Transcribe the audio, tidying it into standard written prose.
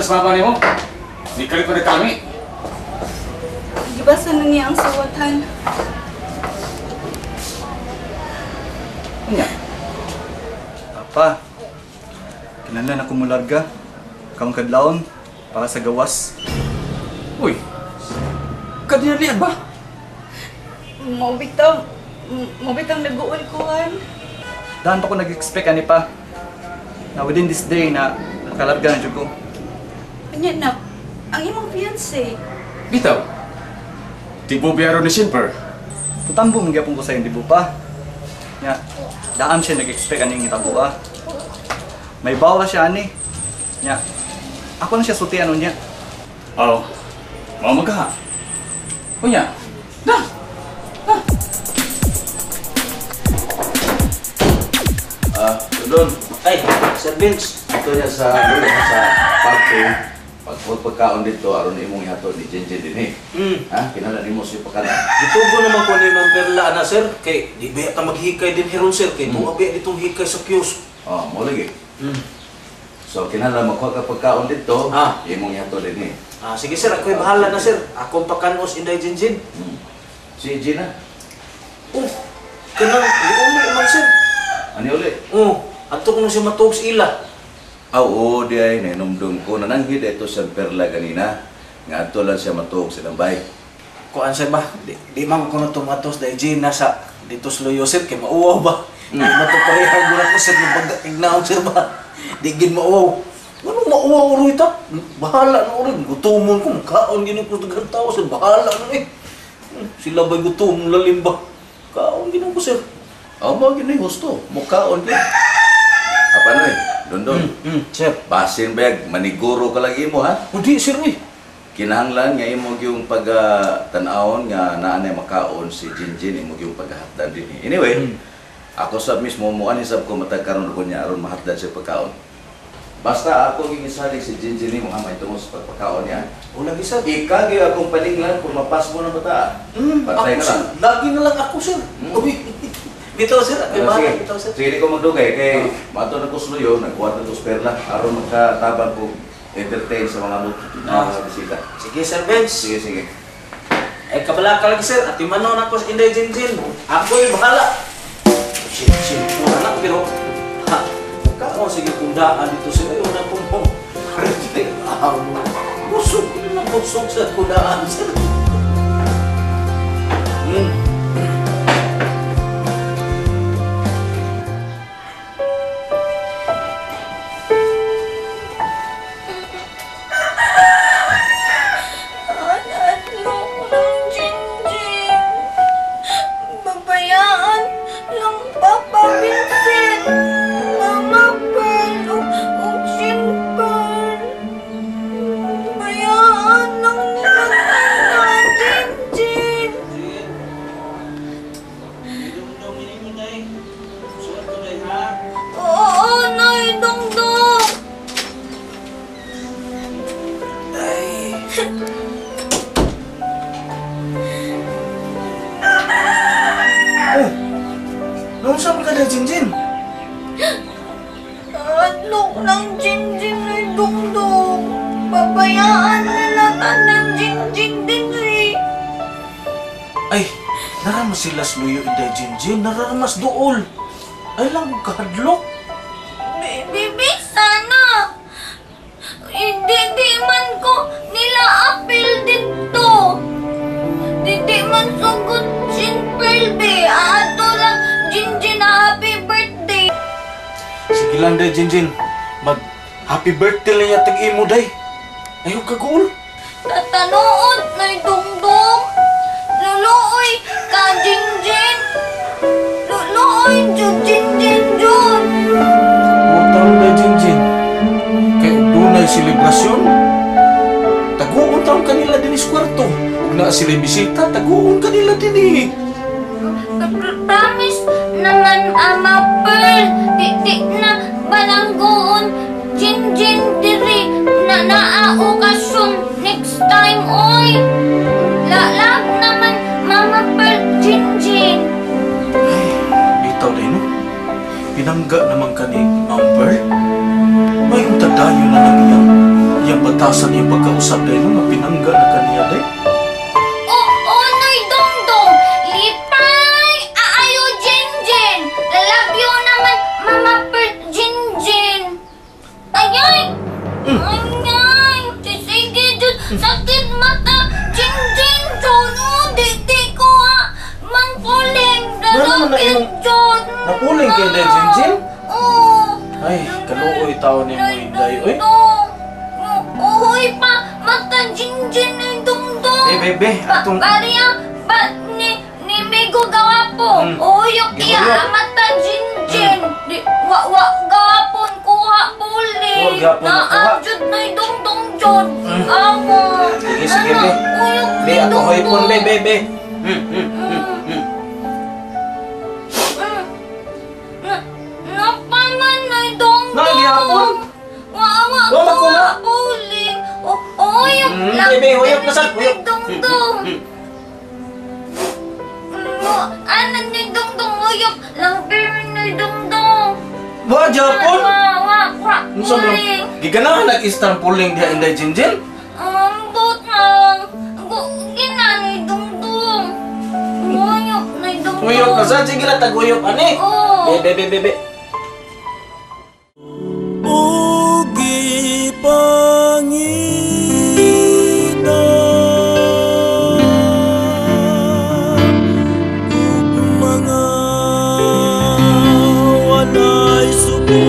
sa mama nimo. Nikalit pa rin kami. Gibasa na niya ang suwatan. Unya? Papa, kinahanglan ako mularga. Karong kadlawon para sa gawas. Uy, kadinalian ba? Mao bitaw nag-uol kuan. Daan pa ko nag-expect ani pa na within this day na makalarga na jud ko. Unya nak, ang imong fiancé. Bitaw. Di bo biyaro ni Silver. Tutambo man gyapon ko sa di pa? Nya, daan siya nag-expect aning hitabo ah. May bawa siya ani. Nya, ako na siya sultian unya. Oh, mao magha. Unya, na. Ah, doon. Ay, Sir Vince. Ito niya sa doon sa party. Pag pagkaon dito aron imong ihatod ni Jenjen dinhi. Ha, kinahanglan nimo siya pagkaon. Gitubo naman ko ni Ma'am Perla ana sir kay di ba ta maghikay din hiron sir kay tuwa ba ditong hikay sa kiosk. Oh, mo lagi. So kinahanglan magkuha ka pagkaon dito, imong ihatod dinhi. Ah, sige sir, ako'y bahala na sir. Akong pakanos Inday Jinjin. Si Gina. Oh, kanang uli man sir. Ani uli? Oh, adto ko nung siya matuog sa ila. Ah, oo, di ay nainumdum ko. Nananghid ito sa Perla ganina. Nga adto lang siya matuog sa lambay. Kuan sir ba? Di man ko na tumatos dahil Gina sa dito sa Loyo sir kay mauwaw ba? Di man to pareha gura ko sir ng baga ignaon sir ba? Di gid mauwaw. Ano mauwaw ro ita? Bahala na ro. Gutomon ko, kaon gid ko daghang tao sir. Bahala na eh. Sila ba'y gutom lalim ba? Kaon gid ko sir. Oh, mo gid ni gusto. Mukaon gid. Apa noy? Dondon. Sir. Basin bag, maniguro ka lagi mo ha? Udi sir eh. Kinahanglan nga imo gyung pag tan-awon nga naa nay makaon si Jinjin imo gyung paghahatdan dinhi. Anyway, ako sab mismo mo ani sab ko matag karon ko niya aron mahatdan siya pagkaon. Basta ako gigisalig si Jinjin nimo ha may tungod sa pagpakaon niya. O lagi sir. Ika gyud akong palinglan kung mapas mo ng bata. Pantay Ako na sir, lang. lagi na lang ako sir. Uy. Bitaw sir, ako'y Ah, bahala sige. bitaw sir. Sige, di ko magdugay kay mato na ko suluyo, nagkuha na ko sa perla aron makatabang ko entertain sa mga mga bisita. Sige Sir Benz. Sige, sige. Ay kabala ka lagi sir, at imanon ako sa Inday Jinjin. Ako'y bahala. Shit, shit, anak pero ha, kao sige kundaan dito sir. Ayaw na po mo. Busog na busog sa kundaan sir. Babayaan lang Papa Vincent, Mama Pearl, o Jean Pearl. Bayaan lang nila tayo, Jinjin. Oo, Nay, Dongdong. Ay. Oh, naunsa man ka na, Jinjin? Adlok ng Jinjin ay Dongdong. Babayaan nila tanan Jinjin din eh. Ay, naramas sila sluyo Inday Jinjin, naramas duol. Ay lang kahadlok. Bibi, sana. Hindi di man ko nila apil dito. Di man sugot Jean Pearl, be. Ato lang Jinjin na happy birthday. Sige lang, Day Jinjin. Mag happy birthday lang yatag imo, Day. Ayaw kaguol. Tatanood na Dongdong. Luluoy ka, Jinjin. Luluoy, jud, Jinjin, jud. Utang na Jinjin. Kay dunay selebrasyon. Taguon taon kanila din is kwarto. Ug naa sila bisita, taguon kanila din eh. Promise naman, Ama Pearl. Di na balanggoon Jinjin diri na naa okasyon next time, oy. Lalag naman, Mama Pearl, Jinjin. Ay, bitaw day no. Pinangga naman ka ni Ma'am Pearl. Mayong tadayo na lang iyang Iyang batasan iyang pagkausap day no, mapinangga na kaniya day. Oo, Nay Dongdong. Lipay, aayo Jinjin. Lalabyo naman, Mama Per Jinjin. Ayay! Ayay! Sige, Diyos. Sakit mata. Jinjin, Diyos. Oh, di, di ko ha. Mangpuling. Ano naman na Lalakit, imong- Diyos. Napuling kay Day Jinjin? Oo. Ay, kaluoy tao ni mo Inday, oy. Dongdong. Uhoy pa, mata Jinjin ni Dongdong. Eh, bebe, atong Pariya, ba, ni Migo gawa po. Uyok iya, Gihuyok. mata Jinjin. Di, wa, wa, gawapon, kuha puli. Wa, gapon, nakuha. Naanjud na dongdong jud. Amo. Sige, sige, Ano, be. Uyok Be, ni ako hoy pon, be, Dongdong. be, be. Napaman na dongdong. Na, gihapon? Wa, wa, Wa, makuha. kuha puli. Uyok lang. Bebe, uyok na sad, uyok. Dongdong. Ano ni Dongdong uyok lang pero ni Dongdong. Wa, Japon. Wa wa wa. Unsa man? Puling. Giganahan nag-istar puling diha Inday Jinjin? Ambot lang. Gina ni Dongdong. Uyok ni Dongdong. Uyok na sad, sige na taguyok ani. Oo. Be, be, be, be, be. Ugi pangita ug mga walay suko.